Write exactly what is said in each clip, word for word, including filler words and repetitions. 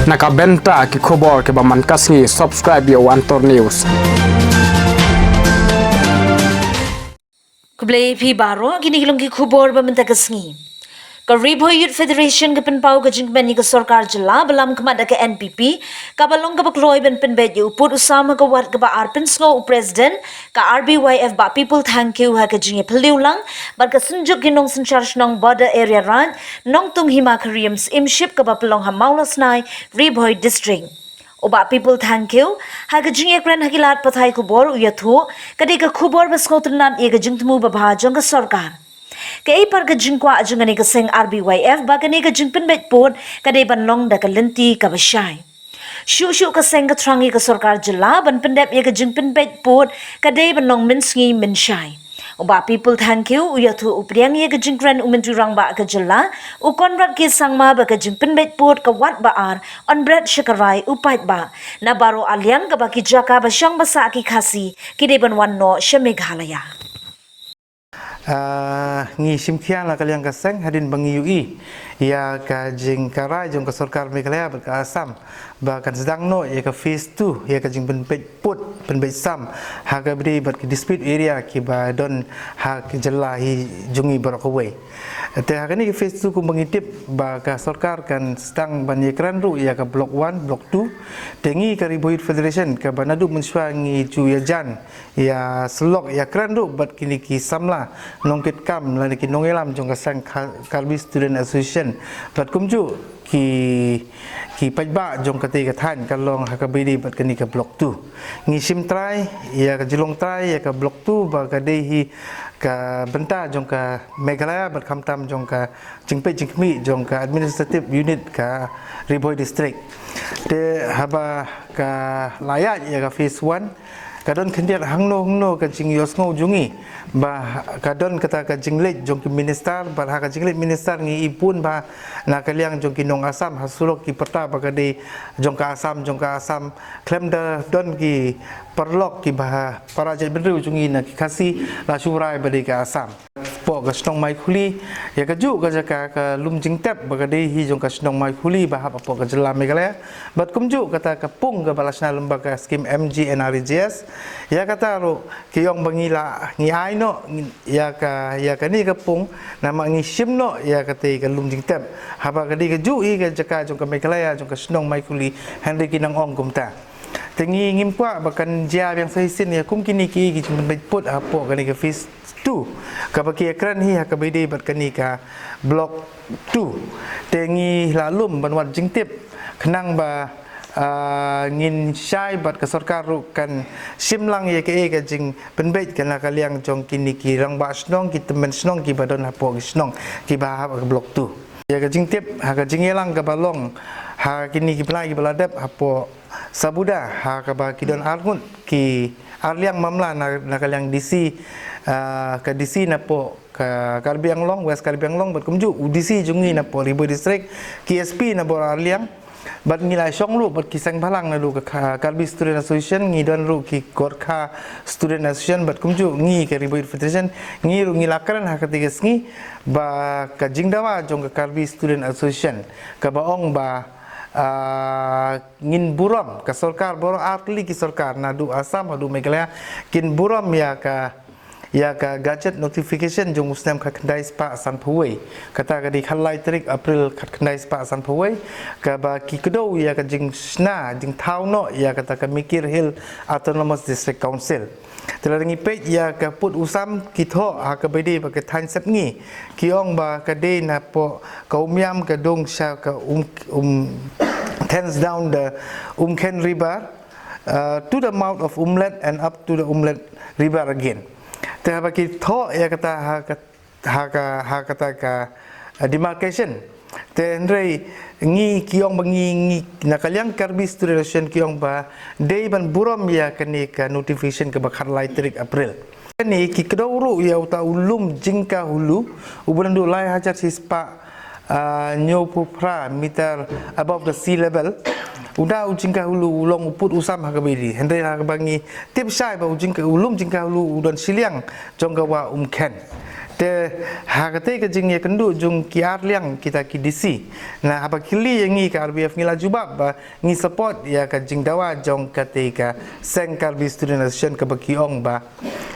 Na ka bynta ki khubor kiba man ka sngi, subscribe ïa u Antor News. Khublei phi baroh, kine ki long ki khubor ba mynta ka sngi. Ka Ri Bhoi Youth Federation ka pynpaw ka jingkmen ïa ka sorkar jylla ba lam khmat da ka N P P, kaba long kaba kloi ban pynbeit ïa u pud u sam ha ka wad kaba ar, pynsngew u president ka R B Y F Bah People Thangkhiew ha ka jingïaphylliew lang bad ka synjuk ki nongsynshar shnong Border Area Range Nongtung Hima Khyriem Syiemship kaba pynlong ha Mawlasnai, Ri Bhoi District. U Bah People Thangkhiew, ha ka jingïakren ha ki lad pathai khubor u ïathuh, ka dei ka khubor ba sngewtynnad ïa ka jingthmu babha jong ka sorkar. Kaei pat ka jingkwah jong kane ka seng R B Y F ba kane ka jingpynbeit pud ka dei ban long da ka lynti kaba shai. Shuh shuh ka seng ka thrang ïa ka sorkar jylla ban pyndep ïa ka jingpynbeit pud ka dei ban long mynsngi mynshai. U Bah People Thangkhiew u ïathuh u pdiang ïa ka jingkren u Myntri Rangbah ka jylla, u Conrad K Sangma, ba ka jingpynbeit pud ka wad ba ar yn bret sha ka rai u paidbah. Na baroh arliang kaba ki jaka ba shong ba sah ki Khasi ki dei ban wan noh sha Meghalaya. Ah, ngi shim khia na ka liang ka seng hadien ba ngi ïohi ïa ka jingkyrpad jong ka sorkar Meghalaya bad ka Assam ba kan sdang noh ïa ka phase two ïa ka jingpynbeit pud pynbeit sam ha kaba ïadei bad ki dispute area kiba don ha ka jylla hi jong ngi baroh kawei. Te ha kane ka phase two kumba ngi tip ba ka sorkar kan sdang ban ïakren ruh ïa ka block one, block two. Te ngi ka Ri Bhoi Youth Federation kaba naduh mynshuwa ngi ju ïajan ïasyllok ïakren ruh bad kine ki samla nongkitkam lane ki nongïalam jong ka seng Kha-, Karbi Student Association bad kumjuh ki, ki paidbah jong katei ka thaiñ ka long ha kaba ïadei bad kane ka block two. Ngi shim trai ïa ka jinglong trai ïa ka block two ba ka dei hi ka bynta jong ka Meghalaya bad khamtam jong ka jingpeit jingkhmih jong ka administrative unit ka Ri Bhoi District. Te haba ka la ïaid ïa ka phase one, ka don khyndiat hangno hangno ka jingïohsngew jong ngi ba ka don kata ka jingleit jong ki minister, bad ha ka jingleit minister ngi i bun ba na ka liang jong ki nong Assam ha surok ki pyrta ba ka dei jong ka Assam, jong ka Assam, khlem da don ki paralok kiba para jaitbynriew jong ngi na ki Khasi la shu rai ba dei ka Assam. Hapoh ka shnong Maikhuli, ïa kajuh ka jaka ka lum jingtep ba ka dei hi jong ka shnong Maikhuli ba hap hapoh ka jylla Meghalaya. Bad kumjuh kata ka pung kaba la shna lyngba ka skim M G N R E G S. Ïa kata ruh ki ong ba ngi la ngi ai noh ngi, ïa ka, ïa kane ka pung namar ngi shim noh ïa katei ka lum jingtep. Haba ka dei kajuh hi ka jaka jong ka Meghalaya jong ka shnong Maikhuli, hynrei ki nang ong kumta. Te ngi ngim kwah ba kan jia biang sa shisien ïa kum kine ki, ki jingpynbeit pud hapoh kane ka phase two kaba ki ïakren hi ha kaba ïadei bad kane ka block two. Te ngi la lum ban wad jingtip khnang ba, ah, ngin shai bad ka sorkar ruh kan shim lang ïa kaei ka jingpynbeit ka na ka liang jong kine ki rangbah shnong, ki tymmen shnong kiba don hapoh ki shnong kiba hap ha ka block two. Ïa ka jingtip ha ka jingïalang kaba long ha kine ki bnai kiba la dep hapoh Sabuda ha kaba ki don arngut ki arliang mamla na, na ka liang D C, ah, ka D C napoh ka Karbi Anglong, West Karbi Anglong, bad kumjuh u D C jong ngi napoh Ri Bhoi District, ki S P na bor arliang. Bad ngi la shong ruh bad ki seng bhalang naduh ka Kha-, Karbi Student Association, ngi don ruh ki Gorkha Student Association, bad kumjuh ngi ka Ri Bhoi Youth Federation, ngi ruh ngi la kren ha katei ka sngi ba ka jingdawa jong ka Karbi Student Association kaba ong ba, ah, ngin burom ka sorkar, baroh ar tylli ki sorkar naduh Assam haduh Meghalaya kin burom ïa ka, ïa ka gazette notification jong u snem khatkhyndai spah sanphew wei. Kata ka dei khatlai tarik April khatkhyndai spah sanphew wei, kaba ki kdew ïa ka jingshna jingthaw noh ïa kata ka Mikir Hill Autonomous District Council. Te lada ngi peit ïa ka pud u sam ki thoh ha kaba ïadei bad ka thaiñ Sepngi, ki ong ba ka dei napoh ka Umiam ka dung sha ka Um, Um, thence down the Umkhen River, uh, to the mouth of Umlet and up to the Umlet River again. Te haba ki thoh ïa kata ha ka, ha ka, ha kata ka, uh, demarcation. Te hynrei ngi ki ong ba ngi, ngi na ka liang Karbi Student Association ki ong ba dei ban burom ïa kane ka notification kaba khatlai tarik April. Kane ki kdew ruh ïa uta u lum Jingkahulu uba naduh lai hajar shispah, ah, hynñiewphew phra meter above the sea level. Uta u Jingkahulu u long u pud u sam ha kaba ïadei. Hynrei ha kaba ngi tip shai ba u Jingka-, u lum Jingkahulu u don shiliang jong ka wah Umkhen. Te ha katei ka jingïakynduh jong ki ar liang kita ki D C, na haba kylli ïa ngi ka R B F ngi la jubab ba ngi support ïa ka jingdawa jong katei ka seng Karbi Student Association kaba ki ong ba,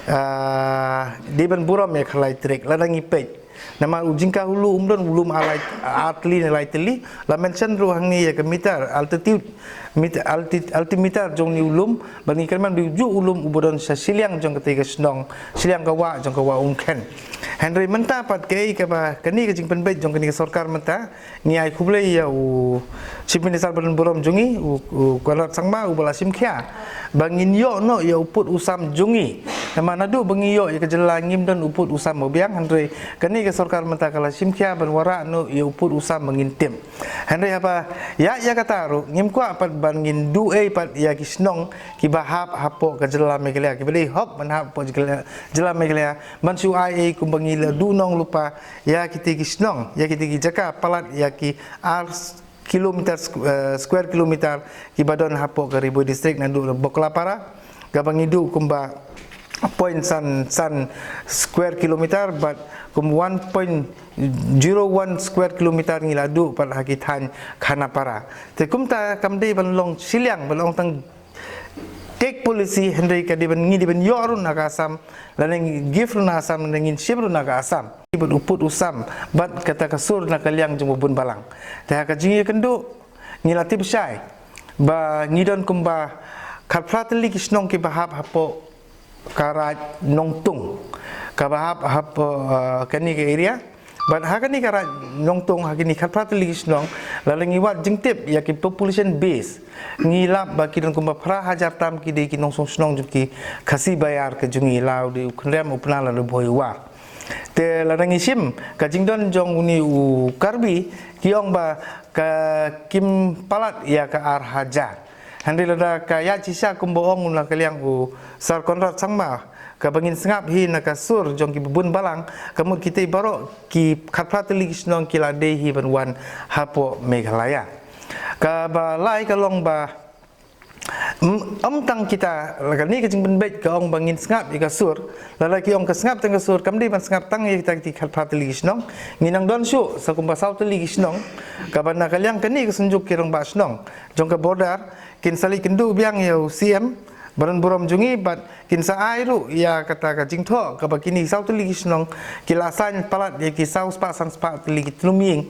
ah, dei ban burom ïa ka lai tarik lada ngi peit. Namar u jingkahulu um don u lum ar lai, ar tylli ne lai tylli, la mention ruh hangne ïa ka meter altitude, meter, alti-, altimeter jong une u lum, ba ngi kyrmen ba u juh u lum uba don sha shiliang jong katei ka shnong, shiliang ka wah jong ka wah Umkhen. Hynrei mynta pat kaei kaba kane ka jingpynbeit jong kane ka sorkar mynta, ngi ai khublei ïa u Chief Minister ba don burom jong ngi, u, u Conrad Sangma, uba la shim khia ba ngin ïoh noh ïa u pud u sam jong ngi. Namar naduh ba ngi ïoh ïa ka jylla ngim don u pud u sam ba biang, hynrei kane ka sorkar mynta ka la shim khia ban wanrah noh ïa u pud u sam ba ngin tip. Hynrei haba ïa, ïa kata ruh ngim kwah pat ban ngin duh ei pat ïa ki shnong kiba hap hapoh ka jylla Meghalaya, kiba dei hok ban hap hapoh jylla, jylla Meghalaya, ban shu ai ei kumba ngi la duh nonglypa ïa kitei ki shnong, ïa kitei ki jaka palat ïa ki ar kilometer squ-, eh, square kilometer kiba don hapoh ka Ri Bhoi District, naduh Bakla Para, kaba ngi duh kumba point san san square kilometer, bad kum one point zero one square kilometer ngi la duh pat ha ki thaiñ Khanapara. Te kumta kam dei ban long shiliang, ban long tang take policy, hynrei ka dei ban, ngi dei ban ïoh ruh na ka Assam, lane ngi give ruh na Assam, lane ngin shim ruh na ka Assam. Bad u pud u sam bad kata ka sur na ka liang jong u bun balang. Te ha ka jingïakynduh ngi la tip shai ba ngi don kumba khatphra tylli ki shnong kiba hap hapoh ka Raid Nongtung, kaba hap hapoh, eh, kane ka area. Bad ha kane ka Raid Nongtung, ha kine khatphra tylli ki shnong, lada ngi wad jingtip ïa ki population base, ngi lap ba ki don kumba phra hajar tam ki dei ki nongshong shnong jong ki Khasi Baïar ka jong ngi, la u dei u Khynriam, u Pnar, la u Bhoi, u War. Te lada ngi shim ka jingdon jong une u Karbi, ki ong ba ka kim palat ïa ka ar hajar. Hynrei lada ka ïaid shisha kumba ong u na ka liang u Sir Conrad Sangma, kaba ngin sngap hi na ka sur jong ki bun balang, ka mut kitei baroh ki khatphra tylli ki shnong ki la dei hi ban wan hapoh Meghalaya. Kaba lai ka long ba, mm, ym tang kita, la kane ka jingpynbeit ka ong ba ngin sngap ïa ka sur, lada ki ong ka sngap tang ka sur, kam dei ban sngap tang ïa kita ki khatphra tylli ki shnong, ngi nang don shuh sa kumba saw tylli ki shnong, kaba na ka liang kane ka Synjuk ki Rangbah Shnong jong ka border, kin sa leit kynduh biang ïa u C M ba don burom jong ngi, bad kin sa ai ruh ïa kata ka jingthoh kaba kine saw tylli ki shnong ki la saiñ palat ïa ki saw spah san spah tylli ki tnum ïing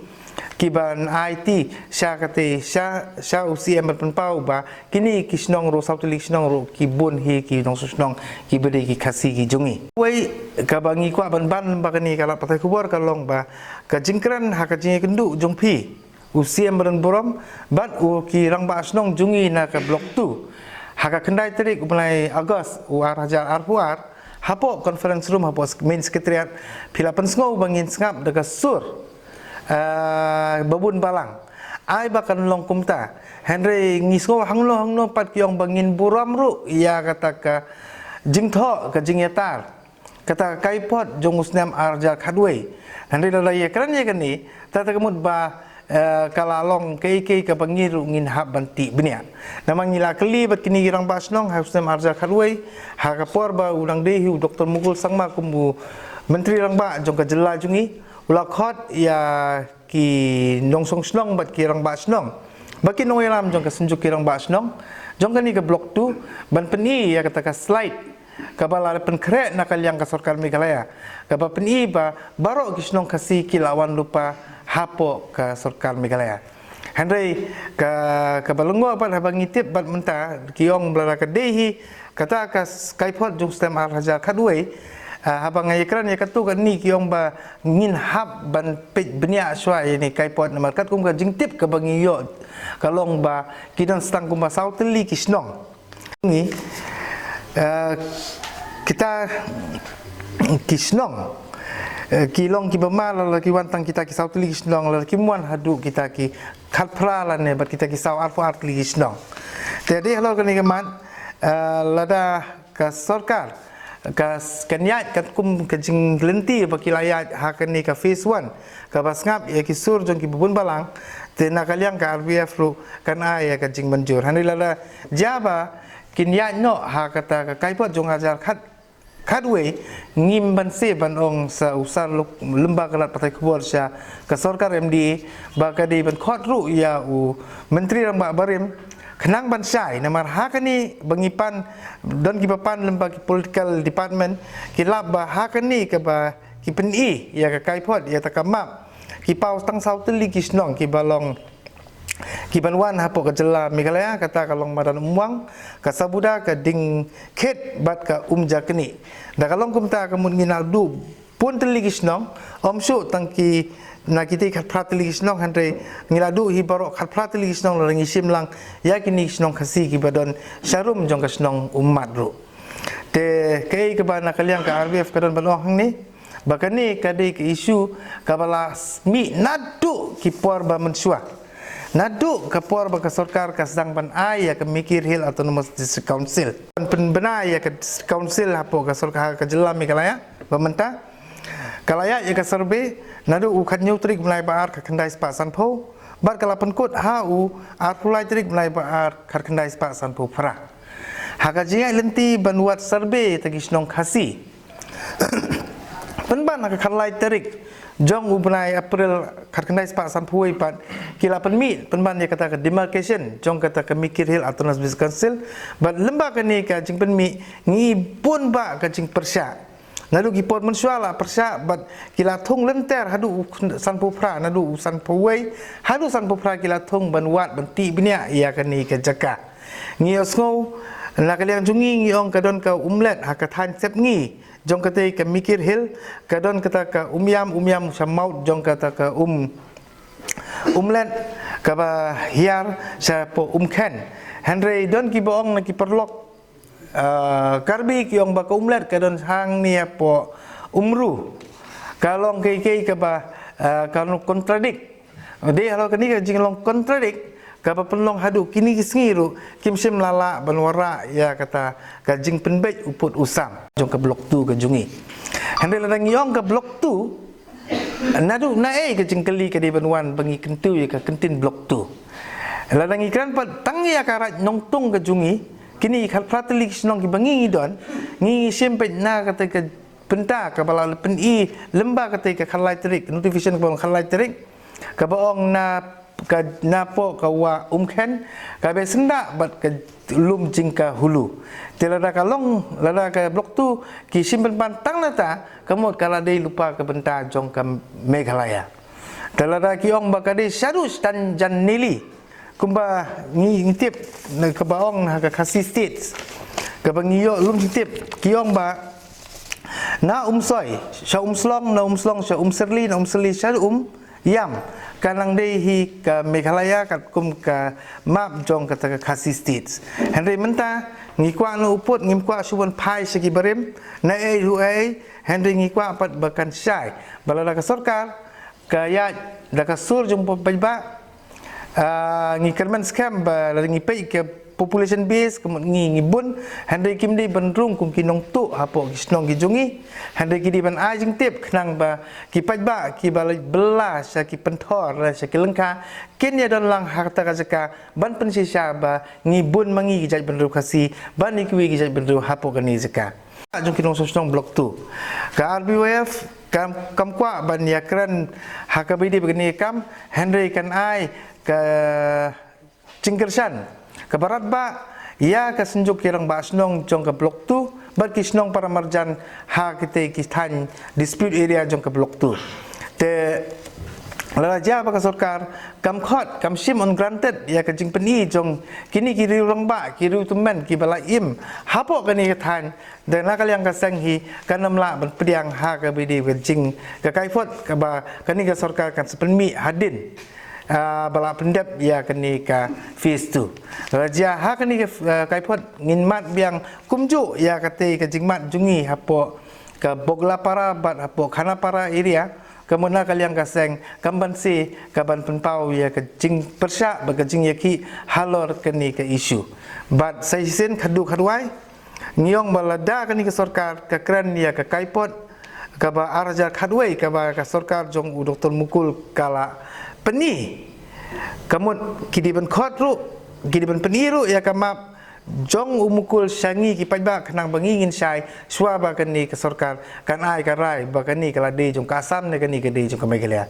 kiban aiti sha katei, sha, sha u C M ban pynpaw ba kine ki shnong ruh, saw tylli ki shnong ruh ki bun hi ki nongshong shnong kiba dei ki Khasi ki jong ngi. Wei kaba ngi kwah ban ban ba kane ka lad pathai khubor ka long ba ka jingkren ha ka jingïakynduh jong phi u C M ba don burom bad u ki Rangbah Shnong jong ngi na ka Block two, ha ka khyndai tarik u bnai August u ar hajar arphew ar, hapoh conference room, hapoh sek-, main secretariat, phi la pynsngew ba ngin sngap da ka sur, eh, ba bun balang. Ai ba kan long kumta. Hynrei ngi sngew hangno hangno pat ki ong ba ngin burom ruh ïa kata ka jingthoh, ka jingïatar, kata ka kaipot jong u snem ar hajar khatwei. Hynrei lada ïakren ïa kane, ta, ta ka mut ba, eh, ka la long kaei kaei kaba ngi ruh ngin hap ban tih bniah. Namar ngi la kylli bad kine ki Rangbah Shnong ha u snem ar hajar khatwei, ha ka por ba u nang dei hi u Doktor Mukul Sangma kum u Myntri Rangbah jong ka jylla jong ngi, u la khot ïa ki nongshong shnong bad ki Rangbah Shnong, bad ki nongïalam jong ka Synjuk ki Rangbah Shnong jong kane ka Block two, ban pyni ïa kata ka slide kaba la pynkhreh na ka liang ka Sorkar Meghalaya, kaba pyni ba baroh ki shnong Khasi ki la wan lypa hapoh ka Sorkar Meghalaya. Hynrei ka, kaba lyngngoh bad haba ngi tip bad mynta ki ong ba lada ka dei hi kata ka s-, kaipot jong u snem ar hajar khatwei, ah, haba nga ïakren ïa kato kane ki ong ba ngin hap ban peit bniah shuwa ïa kane ka kaipot, namar katkum ka jingtip kaba ngi ïoh ka long ba ki don tang kumba saw tylli ki shnong. Ngi, eh, kita ki shnong, eh, ki long kiba ma, lada ki wan tang kita ki saw tylli ki shnong, lada kim wan haduh kita ki khatphra lane bad kita ki saw arphew ar tylli ki shnong. Te dei halor kane ka mat, eh, lada ka sorkar ka s-, kan ïaid katkum ka jinglynti ba ki la ïaid ha kane ka phase one, kaba sngap ïa ki sur jong ki ba bun balang, te na ka liang ka R B F ruh kan ai ïa ka jingmynjur. Hynrei lada jia ba kin ïaid noh ha kata ka kaipot jong ar hajar khat, khatwei, ngim banse ban ong sa u Sir Luk-, Lyngba Kyrlad pathai khubor sha ka sorkar M D A ba ka dei ban khot ruh ïa u Myntri Rangbah barim khnang ban shai, namar ha kane ba ngi pan, don kiba pan lyngba ki political department, ki lap ba ha kane kaba ki pyni ïa ka kaiphod, ïa kata ka map, ki paw tang saw tylli ki shnong kiba long, kiban wan hapoh ka jylla Meghalaya, kata ka long Madan Umwang, ka Sabuda, ka Diengkhit bad ka Umjaknieh. Da ka long kumta ka mut ngi naduh bun tylli ki shnong, ym shuh tang ki, na kitei khatphra tylli ki shnong, hynrei ngi naduh hi baroh khatphra tylli ki shnong, lada ngi shim lang ïa kine ki shnong Khasi kiba don sharum jong ka shnong Ummat ruh. Te kaei kaba na ka liang ka R B F ka don ban ong hangne, ba kane ka dei ka issue kaba la mih naduh ki por ba mynshuwa, naduh ka por ba ka sorkar ka sdang ban ai ïa ka Mikir Hill Autonomous District Council, ban pynbna ïa ka District Council hapoh ka sorkar ha ka jylla Meghalaya ba mynta. Ka la ïaid ïa ka survey naduh u khathynñiew tarik bnai ba ar khatkhyndai spah sanphew, bad ka la pynkut ha u arphew lai tarik bnai ba ar khatkhyndai spah sanphew phra. Ha ka jingïaid lynti ban wad survey ïa ki shnong Khasi, pynban ha ka khatlai tarik jong u bnai April khatkhyndai spah sanphew wei pat, ki la pynmih pynban ïa kata ka demarcation jong kata ka Mikir Hill Autonomous District Council. Bad lyngba kane ka jingpynmih ngi bun bah ka jingpyrshah. Naduh ki por mynshuwa la pyrshah bad ki la thung lynter haduh u sanphew phra, naduh u sanphew wei haduh sanphew phra ki la thung ban wad ban tih bniah ïa kane ka jaka. Ngi ïohsngew na ka liang jong ngi, ngi ong ka don ka umlet ha ka thaiñ sepngi jong katei ka Mikir Hill, ka don kata ka umïam, umïam sha mawt jong kata ka um, umlet kaba hiar shapoh Umkhen. Hynrei don kiba ong na ki paralok, ah, Karbi ki ong ba ka umlet ka don hangne hapoh Umru. Ka long kaei kaei kaba, ah, ka long contradict. Dei halor kane ka jinglong contradict kaba pynlong haduh kine ki sngi ruh kim shym la lah ban wanrah ïa kata ka jingpynbeit u pud u sam jong ka Block two ka jong ngi. Hynrei lada ngi ong ka Block two, naduh naei ka jingkylli ka dei ban wan ba ngi kyntu ïa ka kyntien Block two? Lada ngi kren pat tang ïa ka Raid Nongtung ka jong ngi, kine ki khatphra tylli ki shnong kiba ngi ngi don, ngi ngi shim peit na kata ka bynta kaba la pyni lyngba kata ka khatlai tarik, notification kaba long khatlai tarik, kaba ong na ka, napoh ka wah Umkhen, ka ba syndah bad ka lum Jingkahulu. Te lada ka long, lada ka Block two ki shim pynban tang nata, ka mut ka la dei lypa ka bynta jong ka Meghalaya. Te lada ki ong ba ka dei shaduh Shtanjan Neli, kumba ngi, ngi tip, na kaba ong na ka Khasi States, kaba ngi ïoh lum jingtip, ki ong ba na Umsoi sha Umslong, na Umslong sha Umsyrli, na Umsyrli sha Umïam, ka nang dei hi ka Meghalaya katkum ka map jong kata ka Khasi States. Hynrei mynta ngi kwah na u pud, ngim kwah shuh ban phai sha ki barim, naei ruh ei, hynrei ngi kwah pat ba kan shai. Ba lada ka sorkar ka ïaid da ka sur jong u paidbah, ah, ngi kyrmen skhem ba lada ngi peit ka population base, ka mut ngi ngi bun, hynrei kim dei ban rung kum ki nongtuh hapoh ki shnong ki jong ngi. Hynrei ki dei ban ai jingtip khnang ba ki paidbah kiba leit bylla sha ki pynthor, sha ki lyngkha, kin ïa don lang ha kata ka jaka ban pynshisha ba ngi bun ma ngi ki jaitbynriew Khasi bad kiwei ki jaitbynriew hapoh kane ka jaka. Jong ki nongshong shnong Block two, ka R B Y F kam, kam kwah ban ïakren ha kaba ïadei bad kane ka kam, hynrei kan ai ka jingkyrshan kaba radbah ïa ka Synjuk ki Rangbah Shnong jong ka Block two bad ki shnong para marjan ha kitei ki thaiñ dispute area jong ka Block two. Te lada jia ba ka sorkar kam khot, kam shim on granted ïa ka jingpyni jong kine ki riew rangbah, ki riew tymmen kiba la im hapoh kane ka thaiñ, da na ka liang ka seng hi kan ym lah ban pdiang ha kaba ïadei bad ka jing, ka kaiphod kaba kane ka sorkar kan sa pynmih hadien, ah, ba la pyndep ïa kane ka phase two. Lada jia ha kane ka, ah, kaiphod ngin mad biang kumjuh ïa katei ka jingmad jong ngi hapoh ka Boglapara bad hapoh Khanapara area, ka mut na ka liang ka seng kam banse ka ban pynpaw ïa ka jingpyrshah bad ka jingïakhih halor kane ka issue. Bad sa shisien khatduh khatwai, ngi ong ba lada kane ka sorkar ka kren ïa ka kaiphod kaba ar hajar khatwei kaba ka sorkar jong u Doctor Mukul ka la pyni, ka mut ki dei ban khot ruh, ki dei ban pyni ruh ïa ka map jong u Mukul sha ngi ki paidbah khnang ba ngi ngin shai shuwa ba kane ka sorkar kan ai ka rai ba kane ka la dei jong ka Assam ne kane ka dei jong ka Meghalaya.